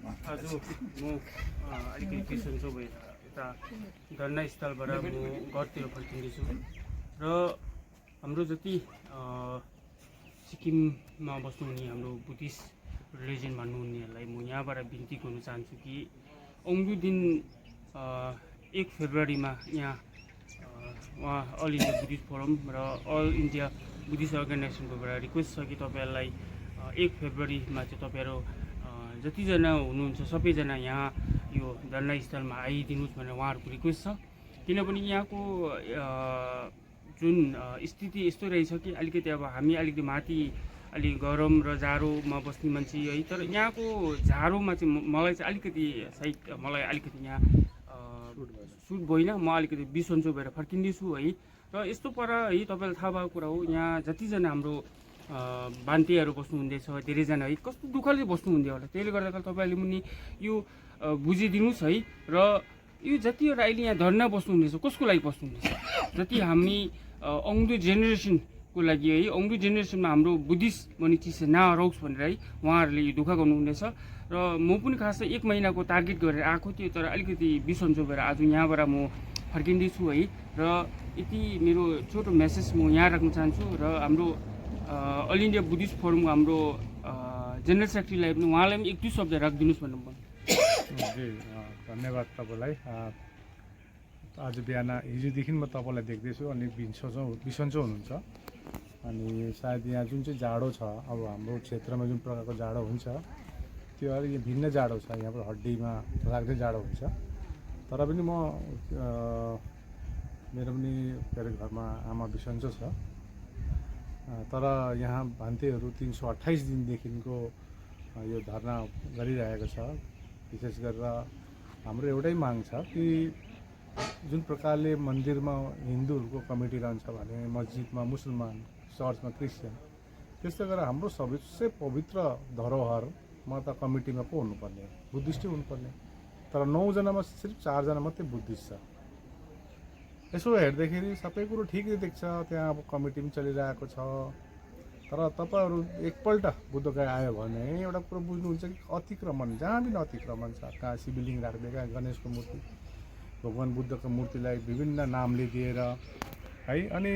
आज म अलिकति बिसन्चो भएर यता धर्ना स्थलबाट म घरतिर फर्किँदैछु र हाम्रो जति सिक्किममा बस्नुहुने हाम्रो बुद्धिस्ट रिलिजन भन्नुहुनेहरूलाई म यहाँबाट बिन्ती गर्न चाहन्छु कि आउँदो दिन 1 फेब्रुअरीमा यहाँ उहाँ अल इन्डिया बुद्धिस्ट फोरम र अल इन्डिया बुद्धिस्ट अर्गनाइजेसनकोबाट रिक्वेस्ट छ कि तपाईँहरूलाई 1 फेब्रुअरीमा चाहिँ तपाईँहरू जतिजना हुनुहुन्छ सबैजना यहाँ यो धर्ना स्थलमा आइदिनुहोस् भनेर उहाँहरूको रिक्वेस्ट छ। किनभने यहाँको जुन स्थिति यस्तो रहेछ कि अलिकति अब हामी अलिकति माथि अलि गरम र जाडोमा बस्ने मान्छे है, तर यहाँको जाडोमा चाहिँ मलाई चाहिँ अलिकति सायद मलाई अलिकति यहाँ सुट भएन, म अलिकति बिसन्चो भएर फर्किँदैछु है। र यस्तो पर है तपाईँलाई थाहा भएको कुरा हो, यहाँ जतिजना हाम्रो बान्तेहरू बस्नुहुँदैछ धेरैजना है, कस्तो दुःखले बस्नुहुँदै होला। त्यसले गर्दा तपाईँहरूले पनि यो बुझिदिनुहोस् है। र यो जतिवटा अहिले यहाँ धर्ना बस्नुहुँदैछ कसको लागि बस्नुहुँदैछ, जति हामी आउँदो जेनेरेसनको लागि है, आउँदो जेनेरेसनमा हाम्रो बुद्धिस्ट भन्ने चिज चाहिँ नहराओस् भनेर है उहाँहरूले यो दुःख गर्नुहुँदैछ। र म पनि खास 1 महिनाको टार्गेट गरेर आएको थिएँ, तर अलिकति बिसन्चो भएर आज यहाँबाट म फर्किँदैछु है। र यति मेरो छोटो मेसेज म यहाँ राख्न चाहन्छु। र हाम्रो अल इन्डिया बुद्धिस्ट फोरमको हाम्रो जेनरल सेक्रेटरीलाई पनि उहाँलाई पनि 1-2 शब्द राखिदिनुहोस् भन्नु पर्छ। जी धन्यवाद तपाईँलाई। आज बिहान हिजोदेखि म तपाईँलाई देख्दैछु अलिक बिसन्चो हुनुहुन्छ। अनि सायद यहाँ जुन चाहिँ जाडो छ, अब हाम्रो क्षेत्रमा जुन प्रकारको जाडो हुन्छ त्यो अलिक भिन्न जाडो छ, यहाँबाट हड्डीमा लाग्ने जाडो हुन्छ। तर पनि म मेरो पनि के अरे घरमा आमा बिसन्चो छ। तर यहाँ भान्तेहरू 328 दिनदेखिको यो धर्ना गरिरहेको छ। विशेष गरेर हाम्रो एउटै माग छ कि जुन प्रकारले मन्दिरमा हिन्दूहरूको कमिटी रहन्छ भने मस्जिदमा मुसलमान, चर्चमा क्रिस्चियन, त्यस्तै गरेर हाम्रो सबसे पवित्र धरोहरमा त कमिटीमा पो हुनुपर्ने, बुद्धिस्टै हुनुपर्ने। तर 9 जनामा सिर्फ 4 जना मात्रै बुद्धिस्ट छ। यसो हेर्दाखेरि सबै कुरो ठिकै देख्छ, त्यहाँ अब कमिटी पनि चलिरहेको छ। तर तपाईँहरू एकपल्ट बुद्धगया आयो भने एउटा कुरो बुझ्नुहुन्छ कि अतिक्रमण जहाँ पनि अतिक्रमण छ। कहाँ शिवलिङ राख्दै, कहाँ गणेशको मूर्ति, भगवान् बुद्धको मूर्तिलाई विभिन्न नामले दिएर है, अनि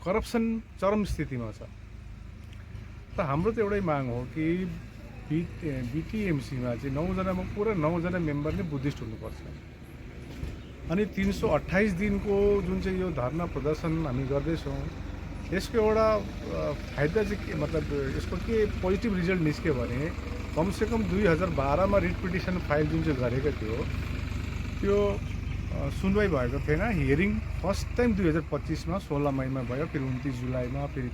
करप्सन चरम स्थितिमा छ। त हाम्रो त एउटै माग हो कि बिटिएमसीमा चाहिँ 9 जनामा पुरा 9 जना मेम्बर नै बुद्धिस्ट हुनुपर्छ। अनि 328 दिनको जुन चाहिँ यो धर्ना प्रदर्शन हामी गर्दैछौँ, यसको एउटा फाइदा चाहिँ के, मतलब यसको के पोजिटिभ रिजल्ट निस्क्यो भने कमसेकम 2012मा रिट पिटिसन फाइल जुन चाहिँ गरेको थियो त्यो सुनवाई भएको थिएन। हियरिङ फर्स्ट टाइम 2025मा 16 मईमा भयो, फेरि 29 जुलाईमा, फेरि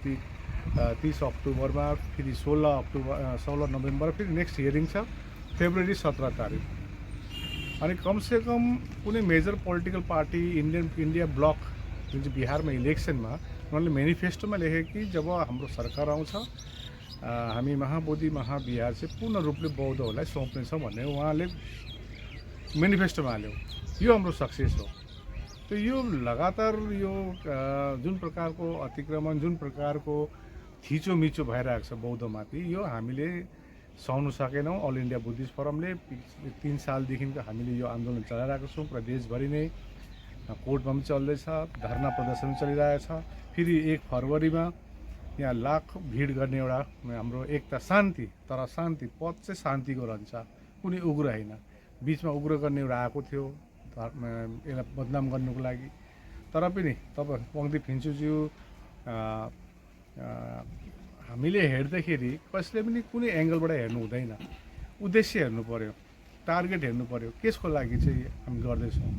30 अक्टोबरमा, फेरि 16 नोभेम्बर, फेरि नेक्स्ट हियरिङ छ फेब्रुअरी 17 तारिक। अनि कमसेकम कुनै major political party India bloc जुन चाहिँ बिहारमा इलेक्सनमा उनीहरूले मेनिफेस्टोमा लेखे कि जब हाम्रो सरकार आउँछ हामी महाबोधि महाविहार चाहिँ पूर्ण रूपले बौद्धहरूलाई सुम्प्नेछौँ भन्ने उहाँले मेनिफेस्टोमा हाल्यो। यो हाम्रो सक्सेस हो। त यो लगातार यो जुन प्रकारको अतिक्रमण, जुन प्रकारको थिचोमिचो भइरहेको छ बौद्धमाथि, यो हामीले सहनु सकेनौँ। अल इन्डिया बुद्धिस्ट फोरमले 3 सालदेखिको हामीले यो आन्दोलन चलाइरहेको छौँ। पुरा देशभरि नै कोर्टमा पनि चल्दैछ, धर्ना प्रदर्शन चलिरहेछ। फेरि 1 फरवरीमा यहाँ लाख भिड गर्ने एउटा हाम्रो एकता शान्ति, तर शान्ति पद चाहिँ शान्तिको रहन्छ, कुनै उग्र होइन। बिचमा उग्र गर्ने एउटा आएको थियो यसलाई बदनाम गर्नुको लागि। तर पनि तपाईँ पङ्क्ति फिन्चुज्यू हामीले हेर्दाखेरि कसैले पनि कुनै एङ्गलबाट हेर्नु हुँदैन, उद्देश्य हेर्नु पऱ्यो, टार्गेट हेर्नु पऱ्यो, केसको लागि चाहिँ हामी गर्दैछौँ।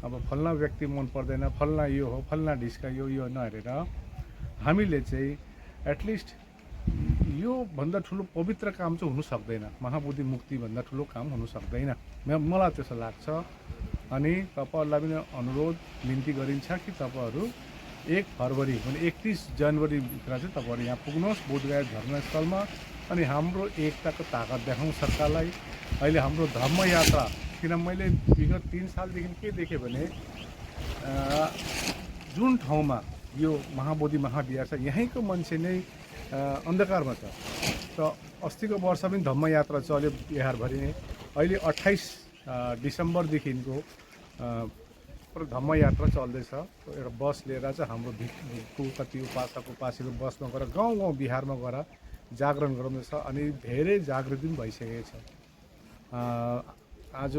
अब फल्ना व्यक्ति मन पर्दैन, फल्ना यो हो, फल्ना ढिस्का यो नहेरेर हामीले चाहिँ एटलिस्ट यो भन्दा ठुलो पवित्र काम चाहिँ हुनु सक्दैन, महाबोधि मुक्तिभन्दा ठुलो काम हुनु सक्दैन, मलाई त्यसो लाग्छ। अनि तपाईँहरूलाई पनि अनुरोध बिन्ती गरिन्छ कि तपाईँहरू 1 फरवरी भने 31 जनवरीभित्र चाहिँ तपाईँहरू यहाँ पुग्नुहोस् बोधगया धर्ना स्थलमा। अनि हाम्रो एकताको ताकत देखाउँ सरकारलाई। अहिले हाम्रो धर्म यात्रा, किन मैले विगत 3 सालदेखि के देखेँ भने जुन ठाउँमा यो महाबोधि महाविहार छ यहीँको मान्छे नै अन्धकारमा छ। र अस्तिको वर्ष पनि धम्म यात्रा चल्यो बिहारभरि नै। अहिले 28 डिसेम्बरदेखिको पुरा धम्म यात्रा चल्दैछ। एउटा बस लिएर चाहिँ हाम्रो भिखको कति उपासक उपासीको बसमा गएर गाउँ गाउँ बिहारमा गएर जागरण गराउँदैछ। अनि धेरै जागृति पनि भइसकेको छ। आज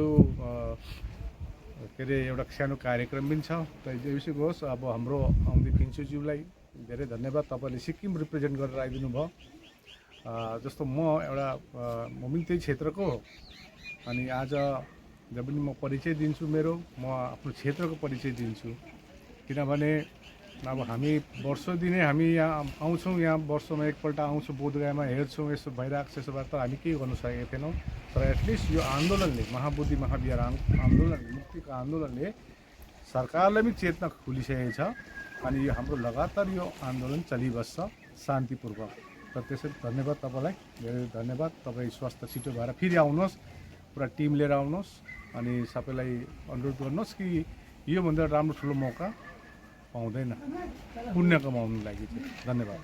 के अरे एउटा सानो कार्यक्रम पनि छ। त जे विषय होस्, अब हाम्रो आउँदै पिन्चुज्यूलाई धेरै धन्यवाद, तपाईँले सिक्किम रिप्रेजेन्ट गरेर आइदिनु भयो। जस्तो म पनि त्यही क्षेत्रको हो, अनि आज जब पनि म परिचय दिन्छु म आफ्नो क्षेत्रको परिचय दिन्छु। किनभने अब हामी वर्षौँ दिनै हामी यहाँ आउँछौँ, यहाँ वर्षमा एकपल्ट आउँछौँ, बोधगयामा हेर्छौँ, यसो भइरहेको छ, यसो भएर तर हामी केही गर्न सकेका थिएनौँ। तर एटलिस्ट यो आन्दोलनले, महाबुद्धि महाविहार आन्दोलनले, मुक्तिको आन्दोलनले सरकारलाई पनि चेतना खुलिसकेको छ। अनि यो हाम्रो लगातार यो आन्दोलन चलिबस्छ शान्तिपूर्वक। र त्यसरी धन्यवाद तपाईँलाई, धेरै धन्यवाद। तपाईँ स्वास्थ्य छिटो भएर फेरि आउनुहोस्, पुरा टिम लिएर आउनुहोस्। अनि सबैलाई अनुरोध गर्नुहोस् कि योभन्दा राम्रो ठुलो मौका पाउँदैन पुण्य कमाउनु लागि चाहिँ। धन्यवाद।